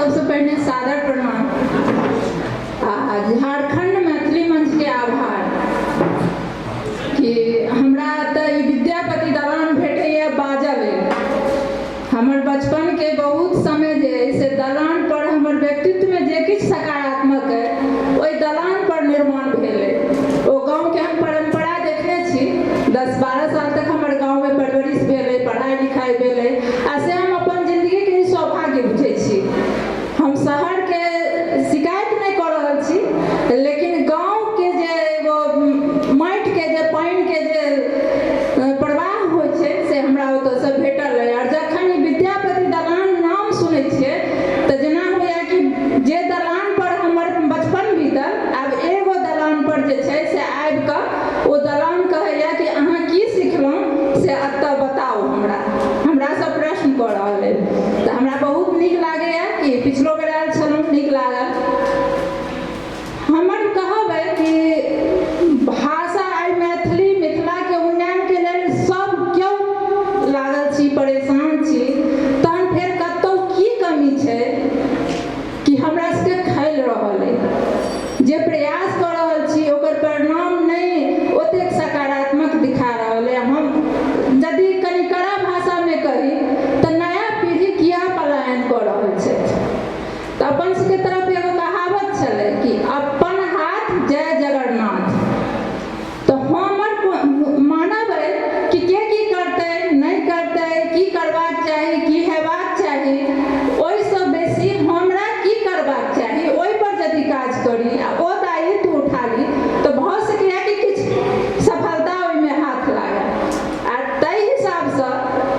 सबसँ पहिने सादर प्रणाम आ झारखंड मैथिली मंचके आभार कि हमरा तऽ ई विद्यापति दलान भेटैए बाजऽ लेल। हमर बचपनके बहुत समय जे अइ से दलान पर हमर व्यक्तित्वमे जे किछु सकारात्मक अइ ओहि दलान पर निर्माण भेल अइ। ओ गाँवके हम परम्परा देखने छी, 10-12 साल तक हमर गाँवमे परवरिश भेल अइ, पढ़ाइ लिखाइ भेल अइ आ से हम अपन जिन्दगीके ई सौभाग्य बुझै छी। हम शहरके शिकायत नहि कऽ रहल छी, लेकिन गाँवके जे एगो माटिके जे पानिके जे प्रवाह होइ छै से हमरा ओतऽसँ भेटल अइ। आओर जखन ई विद्यापति दलान नाम सुनै छियै तऽ जेना होइए कि जे दलानपर हमर बचपन बीतल, आब एगो दलानपर जे छै से आबिकऽ ओ दलान कहैए कि अहाँ की सिखलहुँ से एतऽ बताउ हमरा, हमरासँ प्रश्न कऽ रहल अइ। तऽ हमरा बहुत नीक लागैए कि पिछलो बेर आयल छलहुँ, नीक लागल। हमर कहब अइ कि भाषा आइ मैथिली मिथिलाके उन्नयनके लेल सब केओ लागल छी, परेशान छी, तहन फेर कतहु की कमी छै कि हमरा सबके खलि रहल अइ। जे प्रयास कऽ रहल छी ओकर परिणाम नहि ओतेक सकारात्मक दिखा रहल अइ। हम यदि कनि कड़ा भाषामे कही तऽ नया पीढ़ी किया पलायन कऽ रहल छथि? तऽ अपन सबके तरफ एगो कहावत छलै कि अपन हाथ जय जगन्नाथ। तऽ हमर मानब अइ कि के की करतै नहि करतै, की करबाक चाही की हेबाक चाही, ओहिसँ बेसी हमरा की करबाक चाही ओहिपर यदि काज करी आ ओ दायित्व उठा ली तऽ भऽ सकैए कि किछु सफलता ओहिमे हाथ लागय। आ ताहि हिसाबसँ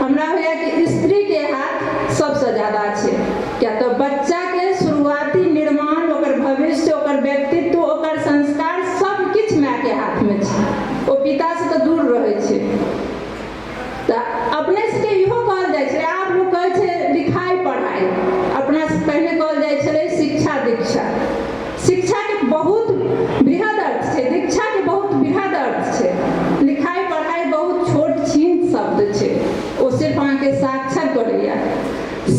हमरा होइए कि स्त्रीके हाथ सबसँ ज्यादा छै, किया तऽ बच्चाके शुरुआती निर्माण, ओकर भविष्य, ओकर व्यक्तित्व, ओकर संस्कार सब किछु मायके हाथमे छै, ओ पितासँ तऽ दूर रहै छै। तऽ अपने सबके इहो कहल जाइ छलै, आब लोक कहै छै लिखाइ पढ़ाइ, अपना पहिने कहल जाइ छलै शिक्षा दीक्षा। शिक्षाके बहुत बृहद अर्थ छै, दीक्षाके बहुत बृहद अर्थ छै, लिखाइ पढ़ाइ बहुत छोट छीन शब्द छै, ओ सिर्फ अहाँके साक्षर करैए।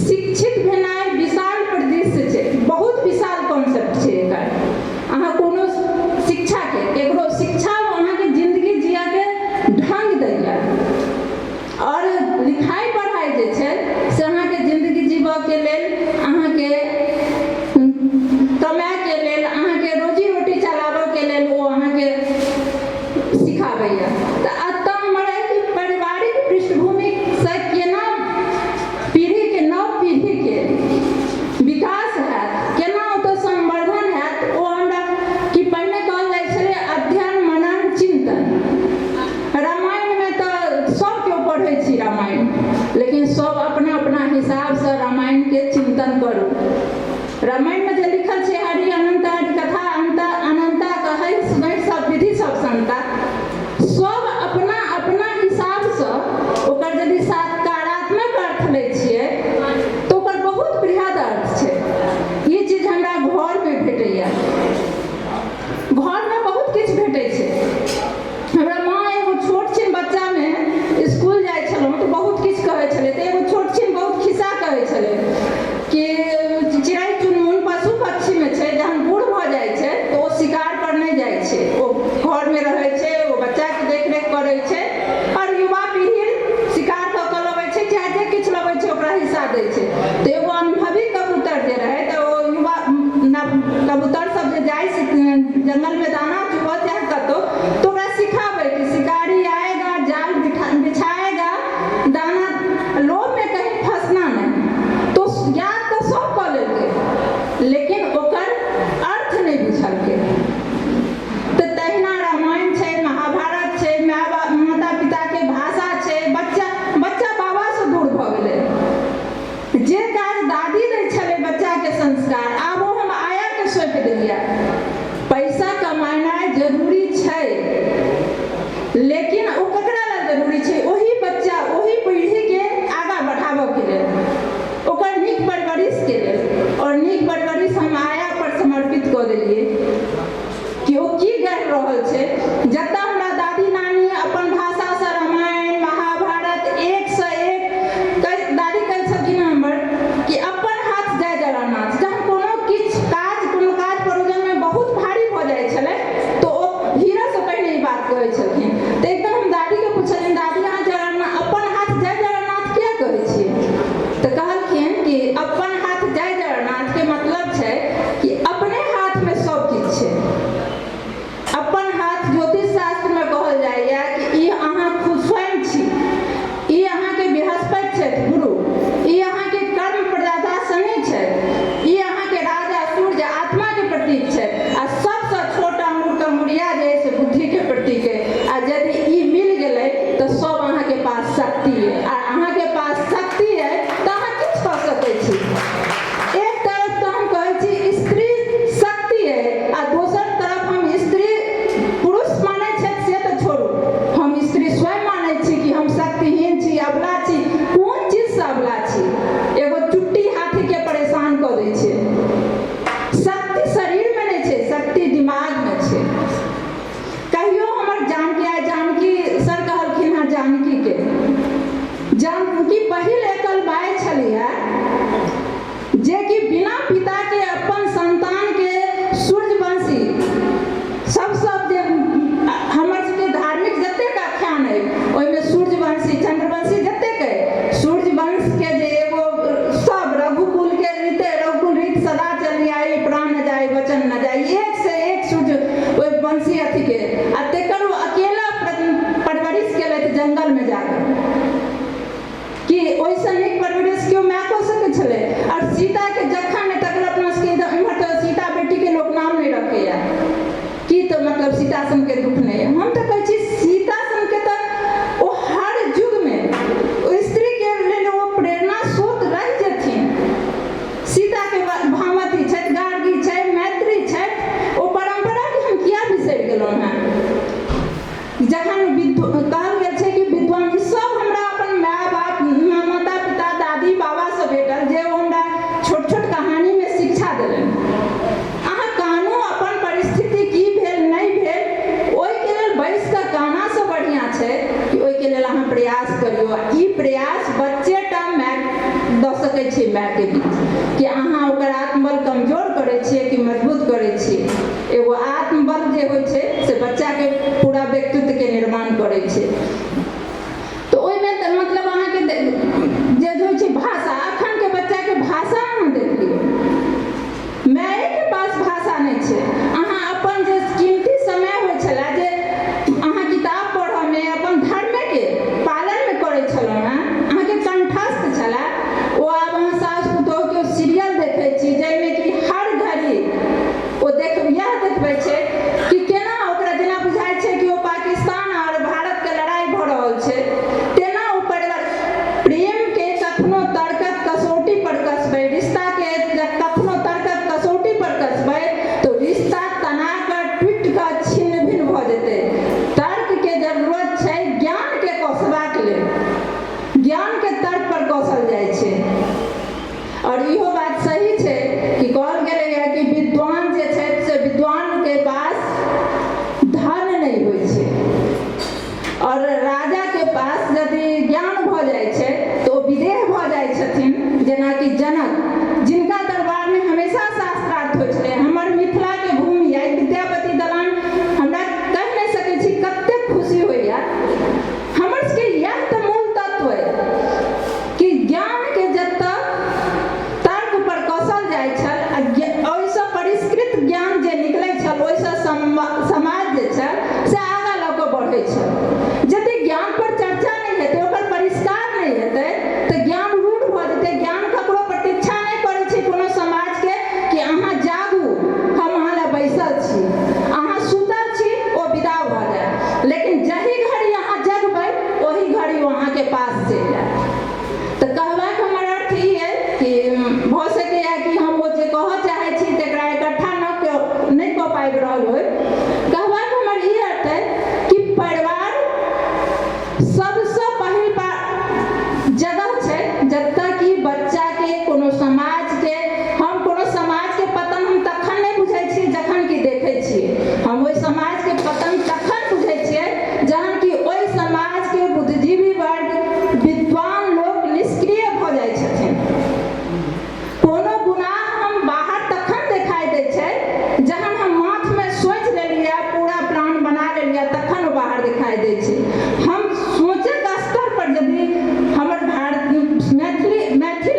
शिक्षित भेनाइ विशाल परिदृश्य छै, बहुत विशाल कॉन्सेप्ट छै एकर। अहाँ कोनो शिक्षाके केकरो शिक्षा अहाँके जिन्दगी जियाके ढंग दैया, आओर लिखाइ पढ़ाइ जे छै से अहाँके जिन्दगी जीबऽके लेल, अहाँके कमाइके लेल, अहाँके रोजी रोटी चलाबऽके लेल ओ अहाँके सिखाबैया। तऽ एतऽ हमर अइ कि पारिवारिक पृष्ठभूमिसँ केना पीढ़ीके, नव पीढ़ीके विकास हैत, केना ओतऽ संवर्धन हैत, ओ हमरा कि पहिने कहल जाइ छलै अध्ययन मनन चिन्तन। रामायणमे तऽ सब केओ पढ़ै छी रामायण, लेकिन सब अपना अपना हिसाबसँ रामायणके चिन्तन करू। रामायणमे जे लिखल छै हरि अनंत हरि कथा अंत अनंता कहै सुनै सब विधि सब संता, सब अपना अपना हिसाबसँ ओकर यदि सकारात्मक अर्थ लै छियै तऽ ओकर बहुत बृहद अर्थ छै। ई चीज हमरा घरमे भेटैए, घरमे बहुत किछु भेटै छै। हमरा माँ एगो छोट छिन बच्चामे स्कूल जाइ छलहुँ तऽ बहुत किछु कहै छलै, तऽ एगो छोट छिन बहुत खिस्सा कहै छलै कि चिड़ै चुनमुन पशु पक्षीमे छै, जहन बूढ़ भऽ जाइ छै तऽ ओ शिकार पर नहि जाइ छै, ओ घरमे रहै छै, ओ बच्चाके देखरेख करै छै, आओर युवा पीढ़ी शिकार कऽ कऽ लबै छै, चाहे जे किछु लबै छै ओकरा हिस्सा दै छै। तऽ एगो अनुभवी कबूतर जे रहै तऽ ओ युवा कबूतर सब जे जाइ जंगलमे दाना चुगऽ चाहे कतहु, तऽ ओकरा सिखाबै कि शिकारी आएगा, जाल बिछाएगा, दाना लोभमे कहीं फंसना नहीं। तो याद तऽ सब कऽ लेलकै, लेकिन ओकर अर्थ नहि बुझलकै। तऽ तहिना रामायण छै, महाभारत छै, माय बाप माता पिताके भाषा छै। बच्चा बच्चा बाबासँ दूर भऽ गेलै। जे काज दादी दै छलै बच्चाके संस्कार, आब ओ हम आयाके सौंपि देलियै। पैसा कमेनाइ जरूरी छै, लेकिन ओ ककरा लेल जरूरी छै? ओही बच्चा, ओही पीढ़ीके आगाँ बढ़ाबऽके लेल, ओकर नीक परवरिशके लेल। आओर नीक परवरिश हम आया पर समर्पित कऽ देलियै कि ओ की गढ़ि रहल छै। जतऽ हमरा दादी नानी अपन भाषासँ रामायण महाभारत एकसँ एक दादी कहै छलखिन हमर कि अपन हाथ जय जगन्नाथ, तऽ कहलखिन कि अपन हाथ जय जगन्नाथ के मतलब छै कि अपने हाथमे सब किछु छै। अपन हाथ ज्योतिष शास्त्रमे कहल जाइए कि ई अहाँ खुद स्वयं छी, ई अहाँके बृहस्पति छथि गुरु, ई अहाँके कर्म प्रदाता शनि छथि, ई अहाँके राजा सूर्य आत्माके प्रतीक छथि, आ सबसँ छोट अंगूरके अंगुरिया जे है से बुद्धिके प्रतीक है। आ यदि ई मिल गेलै तऽ सब अहाँके पास शक्ति है, आ अहाँके पास शक्ति है तऽ अहाँ किछु कऽ सकै छी। एक तरफ तऽ हम कहै छी स्त्री शक्ति है, आ दोसर तरफ हम स्त्री पुरुष मानै छथि से तऽ छोड़ू, हम स्त्री स्वयं मानै छी कि हम शक्तिहीन छी, अबला छी। कोन चीजसँ अबला छी? एगो चुट्टी हाथीके परेशान कऽ दै छै। शक्ति शरीरमे नहि छै, शक्ति दिमागमे छै। कहियो हमर जानकी, आइ जानकी सर कहलखिन हँ, जानकीके जानकी पहिल एकल माय छलिह जेकि बिना पिताके अपन संतानके सूर्यवंशी सबसँ जे हमर सबके धार्मिक जतेक आख्यान अइ ओहिमे सूर्यवंशी चंद्रवंशी जतेक अइ, सूर्यवंशके जे एगो सब रघुकुलके रीते रघुकुल रीत सदा चली आई, प्राण न जाय वचन न जाय, एक से एक सूर्य ओहि वंशी अथीके, आ तेकर ओ अकेला परवरिश केलथि जंगलमे जाकऽ, कि ओहिसँ नीक परवरिश केओ माय कऽ सकै छलै। आओर सीताके जखन नहि तखन अपना सबके इम्हर तऽ सीता बेटीके लोक नाम नहि रखैया, की तऽ मतलब सीता सनके दुःख नहि। हम तऽ कहै छी सीता सनके तऽ ओ हर युगमे स्त्रीके लेल ओ प्रेरणा स्रोत रहि जेथिन। सीताके भामती छथि, गार्गी छथि, मैत्री छथि, ओ परम्पराके हम किया बिसरि गेलहुँ हेँ? जखन कहल गेल छै कि विद्वान ई सब हमरा अपन माय बाप माता पिता दादी बाबासँ भेटल, जे ओ हमरा छोट छोट कहानीमे शिक्षा देलनि। अहाँ कानू, अपन परिस्थिति की भेल नहि भेल ओहिके लेल बैस कऽ कानासँ बढ़िआँ छै कि ओहिके लेल अहाँ प्रयास करियौ। आ ई प्रयास बच्चे टा माय दऽ सकै छै मायके बीच, कि अहाँ ओकर आत्मबल कमजोर करै छियै कि मजबूत करै छियै। एगो आत्मबल जे होइ छै से बच्चाके पूरा व्यक्तित्वके निर्माण करै छै। तऽ ओहिमे तऽ मतलब अहाँके जे होइ छै भाषा, अखनके बच्चाके भाषा अहाँ देख लियौ, मायके पास भाषा नहि छै। अहाँ अपन जे कीमती समय होइ छलै जे अहाँ किताब पढ़ऽमे अपन धर्मके पालनमे करै छलहुँ हेँ, अहाँके कंठस्थ छलै, ओ आब अहाँ सासु पुतोहुके सीरियल देखै छी जाहिमे कि हर घड़ी ओ देख इएह देखबै छै कि केना ओकरा जेना बुझाइ छै कि ओ पाकिस्तान आओर भारतके लड़ाइ भऽ रहल छै तेना ओ परिवार। प्रेमके कखनो तर्कक कसौटी पर कसबै, रिश्ताके कखनो तर्कक कसौटी पर कसबै तऽ रिश्ता तना कऽ टूटि कऽ छिन्न भिन्न भऽ जेतै। तर्कके जरूरत छै ज्ञानके कसबाक लेल, ज्ञानके तर्क पर कसल जाइ छै। आओर इहो बात सही छै कि कहल गेलैए कि विद्वान जे छथि से विद्वानके पास धन नहि होइ छै, आओर राजाके पास यदि ज्ञान भऽ जाइ छै तऽ ओ विदेह भऽ जाइ छथिन। जेनाकि जनक, जिनका दरबारमे हमेशा शास्त्रार्थ होइ छलै। हमर मिथिलाके भूमि आइ विद्यापति दलान, हमरा कहि नहि सकै छी कतेक खुशी होइए। हमर सबके इएह तऽ मूल तत्व अइ कि ज्ञानके जतऽ तर्क पर कसल जाइ छल आ ओहिसँ परिष्कृत ज्ञान जे निकलै छल ओहिसँ समाज जे छल से आगाँ लऽ कऽ बढ़ै छल। जते ज्ञान पर चर्चा नहि हेतै, ओकर परिष्कार नहि हेतै, तऽ ज्ञान रूढ़ भऽ जेतै। ज्ञान ककरो प्रतीक्षा नहि करै छै कोनो समाजके कि अहाँ जागू, हम अहाँ लए बैसल छी। अहाँ सुतल छी, ओ विदा भऽ जायत, लेकिन जाहि घड़ी अहाँ जगबै ओहि घड़ी ओ अहाँके पास चलि जायत। तऽ कहबाक हमर अर्थ ई अइ कि भऽ सकैए कि हम ओ जे कहऽ चाहै छी तकरा इकट्ठा नहि कऽ पाबि रहल होइ। कहबाक हमर ई अर्थ अइ कि परिवार सबसँ पहिल जगह छै जतऽ कि बच्चाके कोनो समाजके, हम कोनो समाजके पतन हम तखन नहि बुझै छियै जखन कि देखै छियै। हम ओहि समाजके पतन तखन बुझै छियै जहन कि ओहि समाजके बुद्धिजीवी वर्ग, विद्वान लोक निष्क्रिय भऽ जाइ छथिन। कोनो गुनाह हम बाहर तखन देखाइ दै छै जहन हम माथमे सोचि लेलियै, पूरा प्लान बना लेलियै, तखन ओ बाहर देखाइ दै छै। हम सोचक स्तर पर यदि हमर भारत मैथिली मैथिल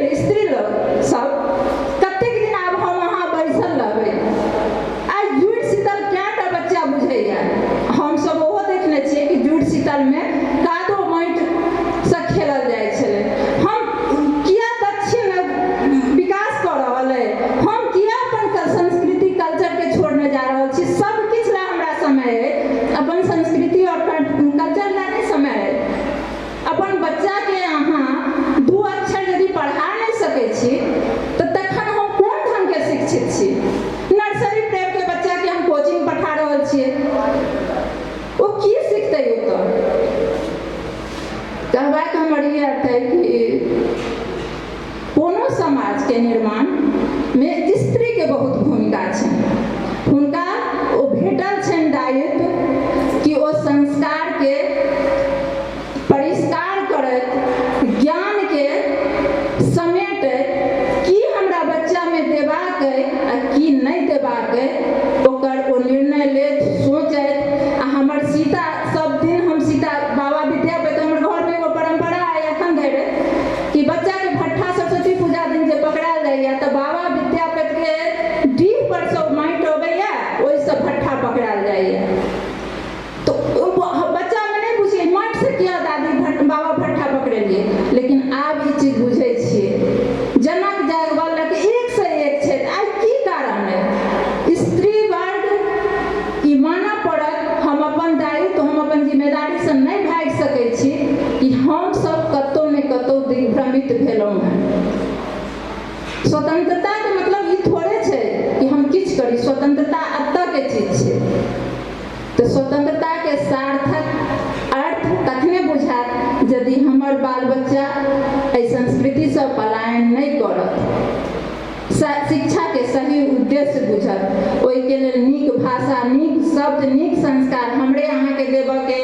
कोनो समाजके निर्माणमे स्त्रीके बहुत भूमिका छनि। हुनका ओ भेटल छनि दायित्व कि ओ संस्कारके परिष्कार करैत, ज्ञानके समेटैत, की हमरा बच्चामे देबाक अइ आ की नहि देबाक अइ ओकर ओ निर्णय लेत, सोचैत। आ हमर सीता, सब दिन हम सीता बाबा विद्यापति, हमर घरमे एगो परम्परा अइ एखन धरि कि बच्चाके भट्ठा सरस्वती पूजा दिन जे पकड़ायल जाइए तऽ बाबा विद्यापतिके डीह पर सँ माटि अबैए, ओहिसँ भट्ठा पकड़ायल जाइए। तो बच्चामे नहि बुझियै माटिसँ किया दादी बाबा भट्ठा पकड़ेलियै, लेकिन आब ई चीज बुझै छियै। जनक जागवल्लक एकसँ एक छै। आइ की कारण अइ? स्त्री वर्ग ई मानऽ पड़त, हम अपन दायित्व, हम अपन जिम्मेदारीसँ नहि भागि सकै छी कि हमसभ कतहु ने कतहु दिग्भ्रमित भेलहुँ हेँ। स्वतंत्रताके मतलब ई थोड़े छै कि हम किछु करी, स्वतंत्रता एतऽके चीज छै। तऽ स्वतंत्रताके सार्थक अर्थ तखने बुझायत यदि हमर बाल बच्चा एहि संस्कृतिसँ पलायन नहि करत, शिक्षाके सही उद्देश्य बुझत। ओहिके लेल नीक भाषा, नीक शब्द, नीक संस्कार हमरे अहाँके देबऽके